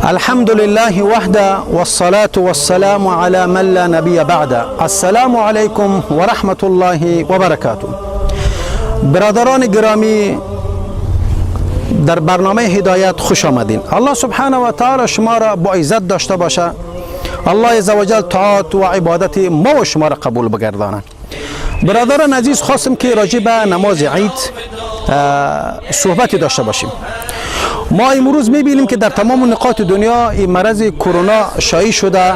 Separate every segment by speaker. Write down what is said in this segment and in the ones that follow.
Speaker 1: الحمد لله وحده والصلاة والسلام على من لا نبي بعده. السلام علیکم و رحمت الله و برکاته. برادران گرامی، در برنامه هدایت خوش آمدین. الله سبحانه و تعالی شما را با عزت داشته باشه. الله عزوجل طاعت و عبادت ما و شما را قبول بگردانه. برادران عزیز، خواستم که راجع به نماز عید صحبتی داشته باشیم. ما امروز میبینیم که در تمام نقاط دنیا این مرض کرونا شایع شده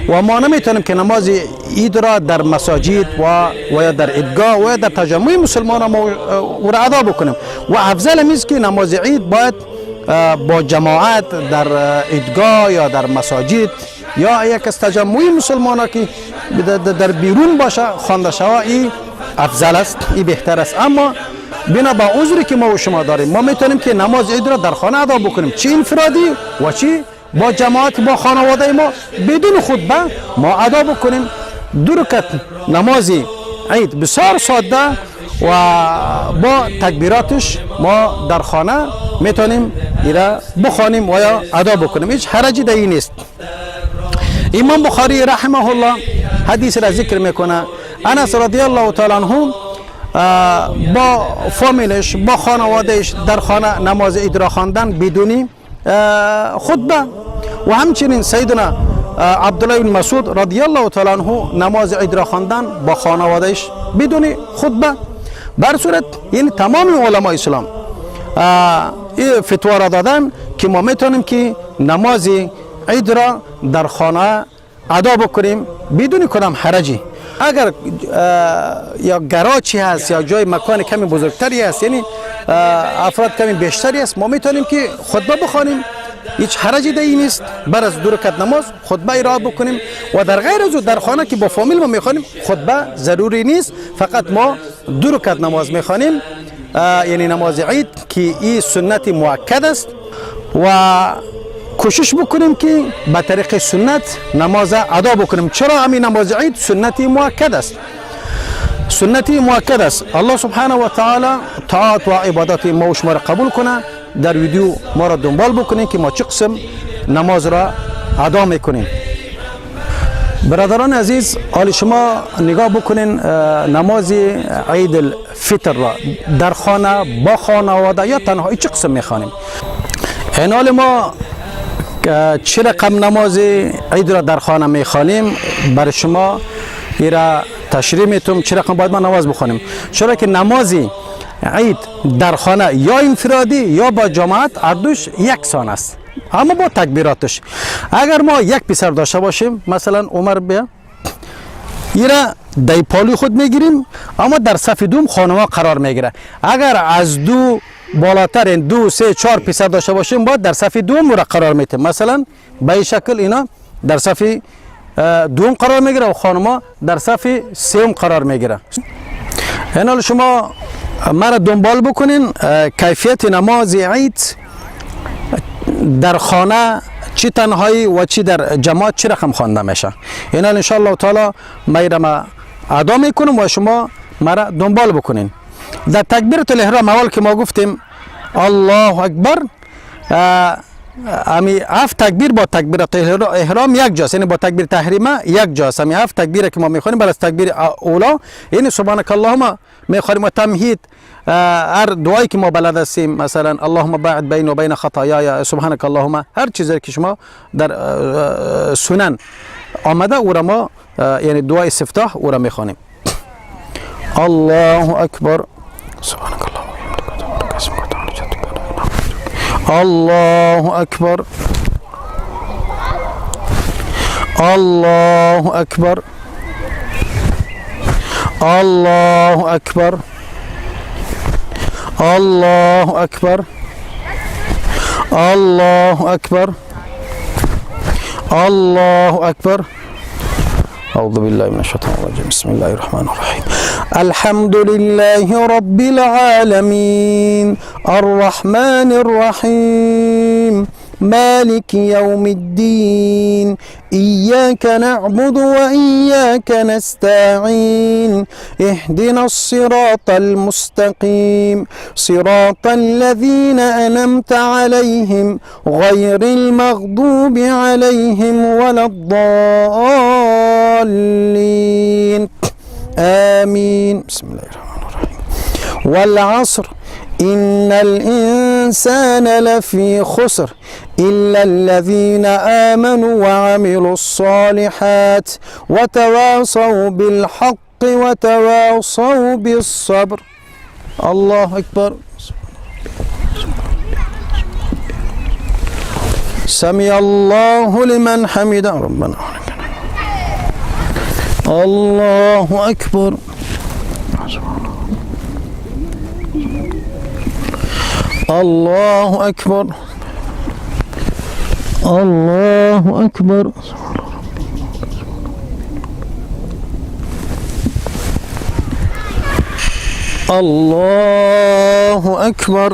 Speaker 1: و ما نمیتونیم که نماز عید را در مساجد و یا در عیدگاه و یا در تجمع مسلمان ما او را ادا بکنیم و افضل هم است که نماز عید باید با جماعت در عیدگاه یا در مساجد یا یک از تجمع مسلمان که در بیرون باشه خوانده شوه. این افضل است، این بهتر است. اما بنا به عذری که ما و شما داریم، ما میتونیم که نماز عید را در خانه ادا بکنیم، چی انفرادی و چی با جماعت، با خانواده ما، بدون خطبه ما ادا بکنیم. دو رکعت نماز عید بسیار ساده و با تکبیراتش ما در خانه میتونیم ایرا بخوانیم و یا ادا بکنیم. هیچ حرجی در این نیست. امام بخاری رحمه الله حدیث را ذکر میکنه، انس رضی الله تعالی عنه با فامیلش، با خانوادهش در خانه نماز عید را خواندن بدونی خطبه و همچنین سیدنا عبدالله بن مسعود رضی الله تعالی عنه نماز عید را خواندن با خانوادهش بدون خطبه. بر صورت یعنی تمام علمای اسلام این فتوا را دادن که ما میتونیم که نماز عید را در خانه ادا بکنیم بدون کدام حرجی. اگر یا گراچی هست یا جای مکان کمی بزرگتری هست، یعنی افراد کمی بیشتری است، ما میتونیم که خطبه بخوانیم. هیچ حرجی در این نیست. بر از دو رکعت نماز خطبه ارائه بکنیم و در غیر از او در خانه که با فامیل ما میخوانیم، خطبه ضروری نیست. فقط ما دو رکعت نماز میخوانیم، یعنی نماز عید که این سنت موکد است و کوشش بکنیم که به طریق سنت نماز ادا بکنیم. چرا همین نماز عید سنت موکد است؟ سنت موکد است. الله سبحانه و تعالی طاعت و عبادت ما و شما را قبول کنه. در ویدیو ما را دنبال بکنیم که ما چه قسم نماز را ادا میکنیم. برادران عزیز، حال شما نگاه بکنین، نماز عید الفطر را در خانه با خانواده یا تنهایی چه قسم میخوانیم. اینال ما چه رقم نماز عید را در خانه میخوانیم، برای شما ایرا تشریح میتونم چه رقم باید ما نماز بخوانیم. چرا که نماز عید در خانه یا انفرادی یا با جماعت هر یکسان است، اما با تکبیراتش. اگر ما یک پسر داشته باشیم، مثلا عمر بیا، ایرا در پالوی خود میگیریم، اما در صف دوم خانما قرار میگیره. اگر از دو بالاتر، این دو، سه، چهار پسر داشته باشیم، باید در صف دوم را قرار میتیم. مثلا به این شکل اینا در صف دوم قرار میگیره و خانما در صف سوم قرار میگیره. اینال شما مرا دنبال بکنین، کیفیت نماز عید در خانه، چی تنهایی و چی در جماعت، چی رقم خوانده میشه. اینا ان تعالی ما ادا میکنم و شما مرا دنبال بکنین. در تکبیرت الاحرام اول که ما گفتیم الله اکبر، امی هفت تکبیر با تکبیرت احرام یک جاست، یعنی با تکبیر تحریمه یک جاست. امی هفت تکبیر که ما میخوانیم بعد از تکبیر اولا، یعنی سبحانك اللهم میخوانیم و تمهید، هر دعایی که ما بلد هستیم، مثلا اللهم باعد بیني و بین خطایای، سبحانك اللهم، هر چیزی که شما در سنن آمده، او را ما یعنی دعای استفتاح او را میخوانیم. الله اکبر، سبحانك اللهم وبحمدك، الله اکبر، الله اکبر، الله اکبر، الله اکبر، الله اکبر، الله اکبر. أعوذ بالله من الشيطان الرجيم، بسم الله الرحمن الرحيم. الحمد لله رب العالمين، الرحمن الرحيم. مالك يوم الدين إياك نعبد وإياك نستعين اهدنا الصراط المستقيم صراط الذين أنعمت عليهم غير المغضوب عليهم ولا الضالين آمين. بسم الله الرحمن الرحيم. والعصر إن الإنسان لفي خسر إلا الذين آمنوا وعملوا الصالحات وتواصوا بالحق وتواصوا بالصبر. الله أكبر. سمع الله لمن حمده. ربنا الله أكبر. الله أكبر. الله أكبر. الله أكبر.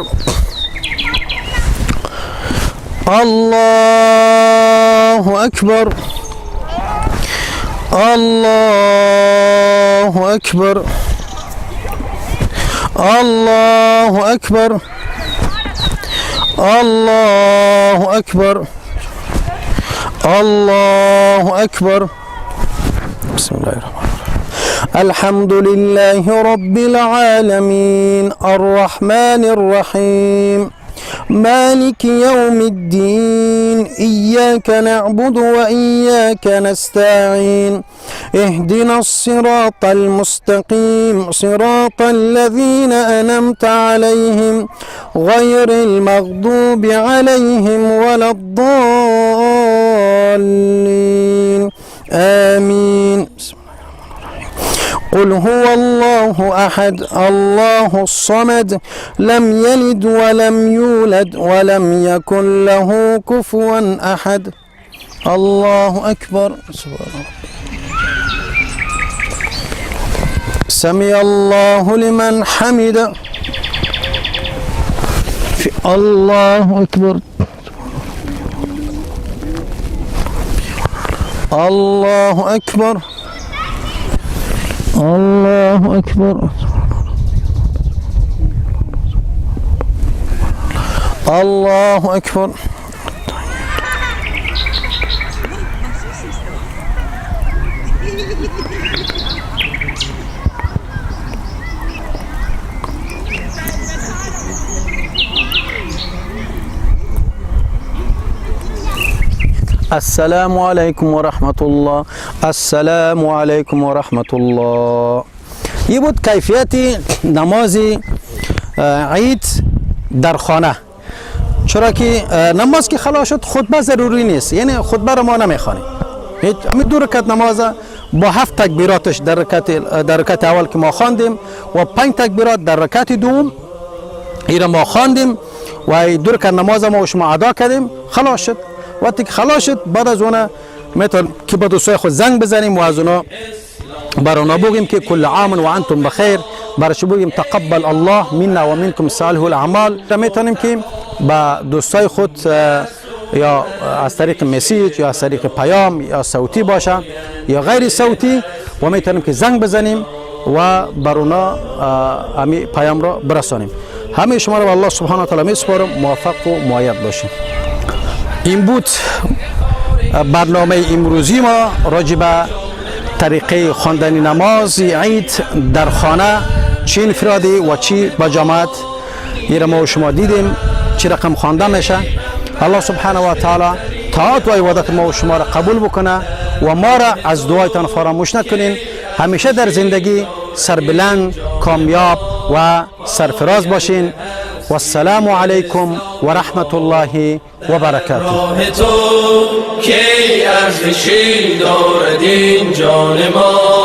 Speaker 1: الله أكبر. الله أكبر. الله أكبر. الله أكبر. الله أكبر. بسم الله الرحمن الرحيم. الحمد لله رب العالمين الرحمن الرحيم مالك يوم الدين إياك نعبد وإياك نستعين اهدنا الصراط المستقيم صراط الذين أنعمت عليهم غير المغضوب عليهم ولا الضالين آمين. قل هو الله أحد الله الصمد لم يلد ولم يولد ولم يكن له كفوا أحد. الله أكبر. سبحان سمع الله لمن حمده. الله أكبر. الله أكبر. الله أكبر. الله أكبر. السلام علیکم و رحمت الله. السلام علیکم و رحمت الله. این بود کیفیت نماز عید در خانه. چرا که نماز که خلاص شد خطبه ضروری نیست، یعنی خطبه رو ما نمیخوانیم. همین 2 رکعت نماز با 7 تکبیراتش در رکعت اول که ما خواندیم و 5 تکبیرات در رکعت دوم این ما خواندیم و 2 رکعت نماز ما شما ادا کردیم، خلاص شد. وقتی که خلاص شد بعد از اون میتون که با دوستای خود زنگ بزنیم و از اونا بر اونا بگیم که کل عام و انتم بخیر، برش بگیم تقبل الله منا و منکم صالح الاعمال. میتونیم که با دوستای خود یا از طریق message یا از طریق پیام یا صوتی باشه یا غیر صوتی و میتونیم که زنگ بزنیم و بر اونا امی پیام را برسانیم. همه شما را به الله سبحانه و تعالی میسپارم. موفق و مؤید باشین. این بود برنامه امروزی ما راجع به طریقه خواندن نماز عید در خانه، چی انفرادی و چی با جماعت. این ما و شما دیدیم چی رقم خوانده میشه. الله سبحانه و تعالی طاعت و عبادت ما و شما را قبول بکنه و ما را از دعایتان فراموش نکنین. همیشه در زندگی سربلند، کامیاب و سرفراز باشین. والسلام علیکم و رحمت الله و برکاته.
Speaker 2: راه تو کی ارزشی دارد این جان ما.